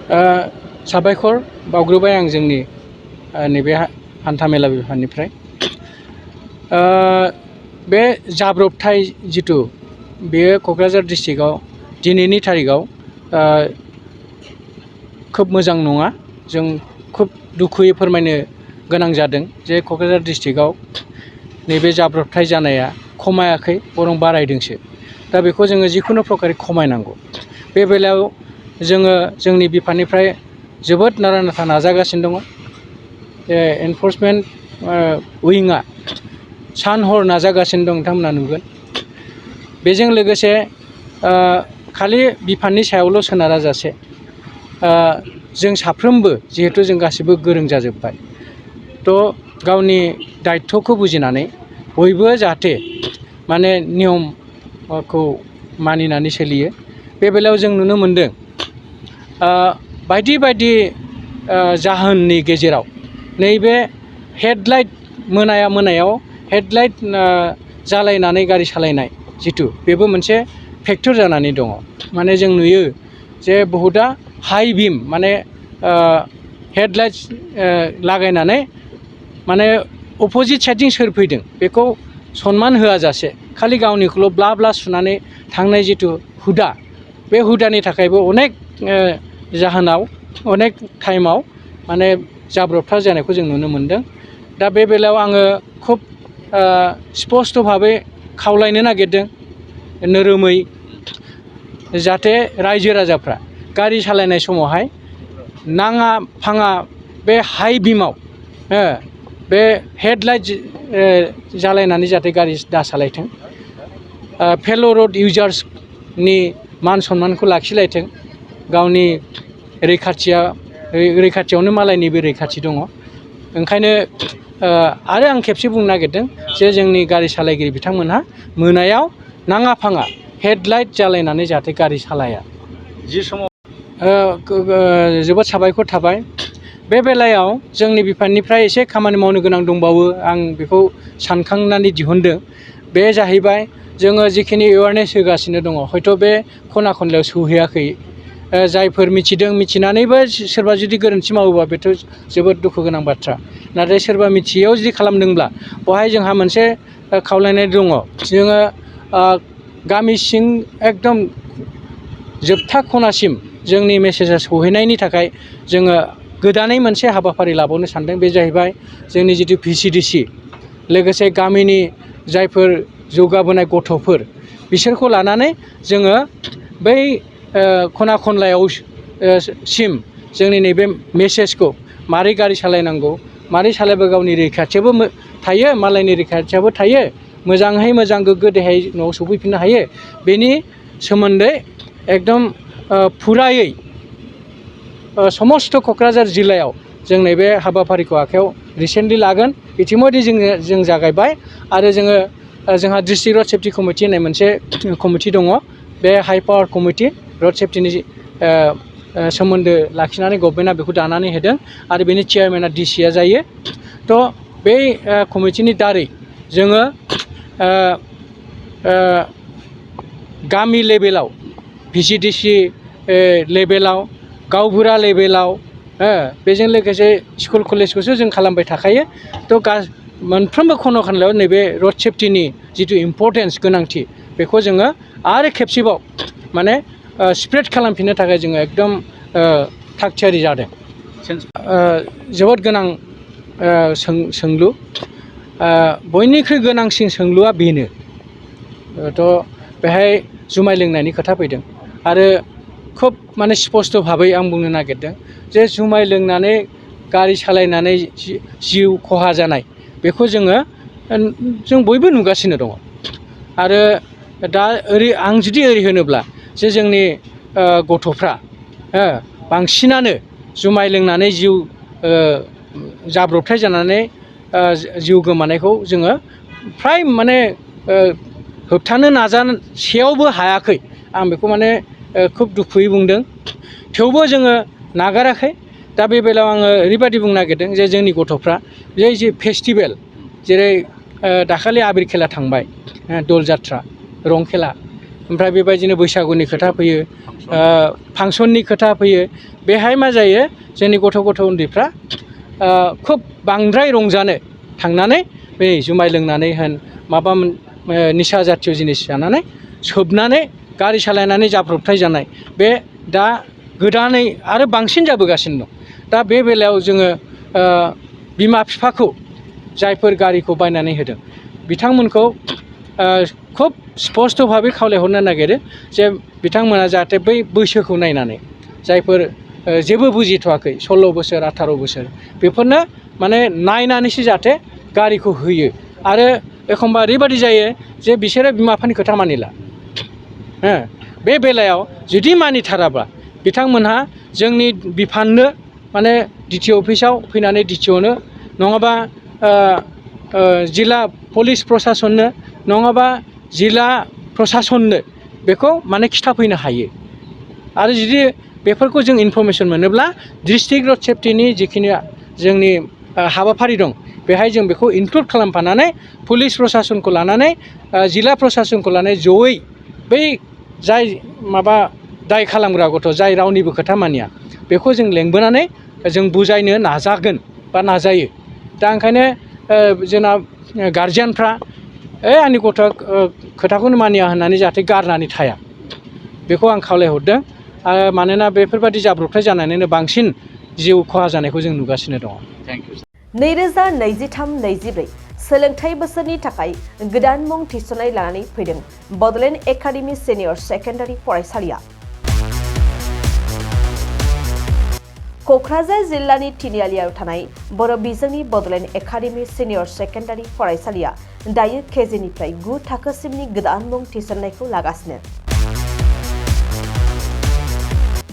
साबायखर बावग्रोबाय आं जोंनि नैबे हान्थामेला बिफाननिफ्राय बे जाब्रबथाय जिथु बेयो क'क्राझार डिस्ट्रिक्टआव दिनैनि थारिखआव खोब मोजां नङा। जों खोब दुखुयै फोरमायनो गोनां जादों जे क'क्राझार डिस्ट्रिक्टआव नैबे जाब्रबथाय जानाया खमायाखै बरं बारायदोंसो। दा बेखौ जोङो जिखुनु प्रकारै खमायनांगौ। बे बेलायाव जोङो जोंनि बिफाननिफ्राय जोबोद नारा नाथा नाजागासिनो दङ। एनफर्समेन्ट उइंआ सान हर नाजागासिनो दं, नोंथांमोना नुगोन। बेजों लोगोसे खालि बिफाननि सायावल' सोनारा जासे जों साफ्रोमबो जिहेथु जों गासिबो गोरों जाजोब्बाय, थ' गावनि दायित्वखौ बुजिनानै बयबो जाहाथे माने नियमखौ मानिनानै सोलियो। बे बेलायाव जों नुनो मोनदों बायदि बायदि जाहोननि गेजेराव नैबे हेडलाइट मोनायाव हेडलाइट जालायनानै गारि सालायनाय जिथु बेबो मोनसे फेक्टर जानानै दङ। माने जों नुयो जे बहुदा हाइ बिम माने हेडलाइट लागायनानै माने अपोजिट साइडजों सोर फैदों बेखौ सनमान होआ जासे खालि गावनिखौल' ब्ला ब्ला सुनानै थांनाय जिथु हुदा, बे हुदानि थाखायबो अनेक जाहोनाव अनेक टाइमाव माने जाब्रबथाय जानायखौ जों नुनो मोनदों। दा बे बेलायाव आङो खुब स्पस्ट' भाबै खावलायनो नागिरदों नोरोमै जाहाथे रायजो राजाफ्रा गारि सालायनाय समावहाय नाङा फाङा बे हाइ बिमाव बे हेडलाइट जालायनानै जाहाथे गारि दा सालायथों। फेल' रड इउजार्सनि मान सन्मानखौ लाखिलायथों। गावनि रैखाथियावनो मालायनिबो रैखाथि दङ। ओंखायनो आरो आं खेबसे बुंनो नागिरदों जे जोंनि गारि सालायगिरि बिथांमोनहा मोनायाव नाङा फाङा हेडलाइट जालायनानै जाहाथे गारि सालाया। जि समाव जोबोद साबायखर थाबाय। बे बेलायाव जोंनि बिफाननिफ्राय एसे खामानि मावनो गोनां दंबावो, आं बेखौ सानखांनानै दिहुनदों। बे जाहैबाय जोङो जिखिनि एवारनेस होगासिनो दङ, हयथ' बे खना खनलायाव सौहैयाखै। जायफोर मिथिदों, मिथिनानैबो सोरबा जुदि गोरोन्थि मावोबा बेथ' जोबोद दुखु गोनां बाथ्रा। नाथाय सोरबा मिथियैयाव जुदि खालामदोंब्ला बेवहाय जोंहा मोनसे खावलायनाय दङ। जोङो गामि सिं एकदम जोबथा खनासिम जोंनि मेसेजआ सौहैनायनि थाखाय जोङो गोदानै मोनसे हाबाफारि लाबावनो सानदों। बे जाहैबाय जोंनि जिथु VCDC लोगोसे गामिनि जायफोर जौगाबोनाय गथ'फोर बिसोरखौ लानानै जोङो बै खना खनलायाव सिम जोंनि नैबे मेसेजखौ मारै गारि सालायनांगौ, मारै सालायबा गावनि रैखाथियाबो थायो, मालायनि रैखाथियाबो थायो, मोजाङै मोजां गोग्गो देहायै न'आव सफैफिननो हायो, बेनि सोमोन्दै एकदम फुरायै समस्त क'क्राझार जिल्लायाव जों नैबे हाबाफारिखौ आखायाव रिसेन्टलि लागोन। इतिमধ্যे जों जागायबाय आरो जोंहा डिस्ट्रिक्ट रड सेफ्टि कमिटि होननाय मोनसे कमिटि दङ। बे हाइ पावार कमिटि रड सेफ्टिनि सोमोन्दो लाखिनानै गभर्नमेन्टआ बेखौ दानानै होदों आरो बेनि चेयारमेना DCआ जायो। थ' बे कमिटिनि दारै जोङो गामि लेभेलाव VCDC लेभेलाव, गावबुरा लेभेलाव, बेजों लोगोसे स्कुल कलेजखौसो जों खालामबाय थाखायो। थ' मोनफ्रोमबो खना खनलायाव नैबे रड सेफ्टिनि जिथु इम्परटेन्स, गोनांथि, बेखौ जोङो आरो खेबसेबाव माने स्प्रेड खालामफिननो थाखाय जोङो एकदम थाग थियारि जादों। जोबोद गोनां सोंलु। बयनिख्रुइ गोनांसिन सोंलुआ बेनो। थ' बेहाय जुमाय लोंनायनि खोथा फैदों आरो खोब माने स्पस्ट' भाबै आं बुंनो नागिरदों जे जुमाय लोंनानै गारि सालायनानै जिउ खहा जानाय बेखौ जों बयबो नुगासिनो दङ। आरो दा आं जुदि ओरै होनोब्ला जे जोंनि गथ'फ्रा बांसिनानो जुमाय लोंनानै जाब्रबथाय जानानै जिउ गोमानायखौ जोङो फ्राय माने होबथानो नाजासेयावबो हायाखै। आं बेखौ माने खोब दुखुयै बुंदों। थेवबो जोङो नागाराखै। दा बे बेलायाव आङो ओरैबायदि बुंनो नागिरदों जे जोंनि गथ'फ्रा बे जे फेस्टिभेल, जेरै दाखालि आबिर खेला थांबाय, दल जात्रा, रं खेला, ओमफ्राय बेबायदिनो बैसागुनि खोथा फैयो, फांसननि खोथा फैयो। बेहाय मा जायो, जोंनि गथ' उन्दैफ्रा खोब बांद्राय रंजानो थांनानै बै जुमाय लोंनानै होन माबा निसा जातिय जिनिस जानानै सोबनानै गारि सालायनानै जाब्रबथाय जानाय बे दा गोदानै आरो बांसिन जाबोगासिनो दं। दा बे बेलायाव जोङो बिमा बिफाखौ जायफोर गारिखौ बायनानै होदों बिथांमोनखौ खोब स्पस्त' भाबै खावलायहरनो नागिरो जे बिथांमोना जाहाथे बै बैसोखौ नायनानै जायफोर जेबो बुजिथ'वाखै 16 बोसोर 18 बोसोर बेफोरनो माने नायनानैसो जाहाथे गारिखौ होयो। आरो एखमबा ओरैबायदि जायो जे बिसोरो बिमा बिफानि खोथा मानिला। बे बेलायाव जुदि मानिथाराब्ला बिथांमोनहा जोंनि बिफाननो माने DTO अफिसाव फैनानै DTOनो नङाबा जिल्ला पुलिस प्रसासननो नङाबा जिल्ला प्रसासननो बेखौ माने खिथाफैनो हायो। आरो जुदि बेफोरखौ जों इनफरमेसन मोनोब्ला डिस्ट्रिक्ट रड सेफ्टिनि जिखिनि जोंनि हाबाफारि दं बेहाय जों बेखौ इनक्लुड खालामफानानै पुलिस प्रसासनखौ लानानै जिल्ला प्रसासनखौ लानानै जयै बै जाय माबा दाय खालामग्रा गथ' जाय रावनिबो खोथा मानिया बेखौ जों लेंबोनानै जों बुजायनो नाजागोन बा नाजायो। दा ओंखायनो जोंना गारजेनफ्रा आंनि गथ'आ खोथाखौनो मानिया होननानै जाहाथे गारनानै थाया बेखौ आं खावलायहरदों। मानोना बेफोरबायदि जाब्रबथाय जानानैनो बांसिन जिउ खहा जानायखौ जों नुगासिनो दङ। Thank you. 2023-24 सोलोंथाइ बोसोरनि थाखाय गोदान मुं थिसननाय लानानै फैदों बड'लेण्ड एकाडेमि सिनियर सेकेन्डारि फरायसालिया। क'क्राझार जिल्लानि तिनिआलियाव थानाय बर' बिजोंनि बड'लेण्ड एकाडेमि सिनियर सेकेन्डारि फरायसालिया दायो केजिनिफ्राय 9 थाखोसिमनि गोदान मुं थिसननायखौ लागासिनो।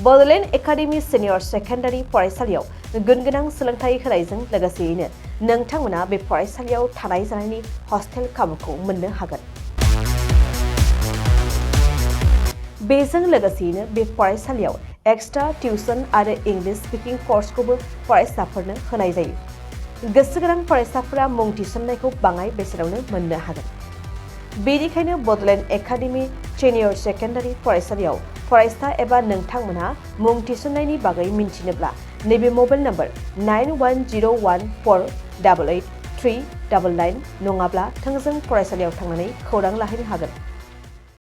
बड'लेण्ड एकाडेमि सिनियर सेकेन्डारि फरायसालियाव गुनगोनां सोलोंथाइ होनायजों लोगोसेयैनो नोंथांमोना बे फरायसालियाव थानाय जानायनि हस्टेल खाबुखौ मोननो हागोन। बेजों लोगोसेयैनो बे फरायसालियाव एक्सट्रा टिउसन आरो इंलिश स्पिकिं कर्सखौबो फरायसाफोरनो होनाय जायो। गोसो गोनां फरायसाफोरा मुं थिसननायखौ बाङाय बेसेनावनो मोननो हागोन। बेनिखायनो बड'लेण्ड एकाडेमि सिनियर सेकेन्डारि फरायसालियाव फरायसा एबा नोंथांमोनहा मुं थिसननायनि बागै मिन्थिनोब्ला नैबे मबाइल नम्बर 9101488399 नङाब्ला थोंजों फरायसालियाव थांनानै खौरां लाहैनो हागोन।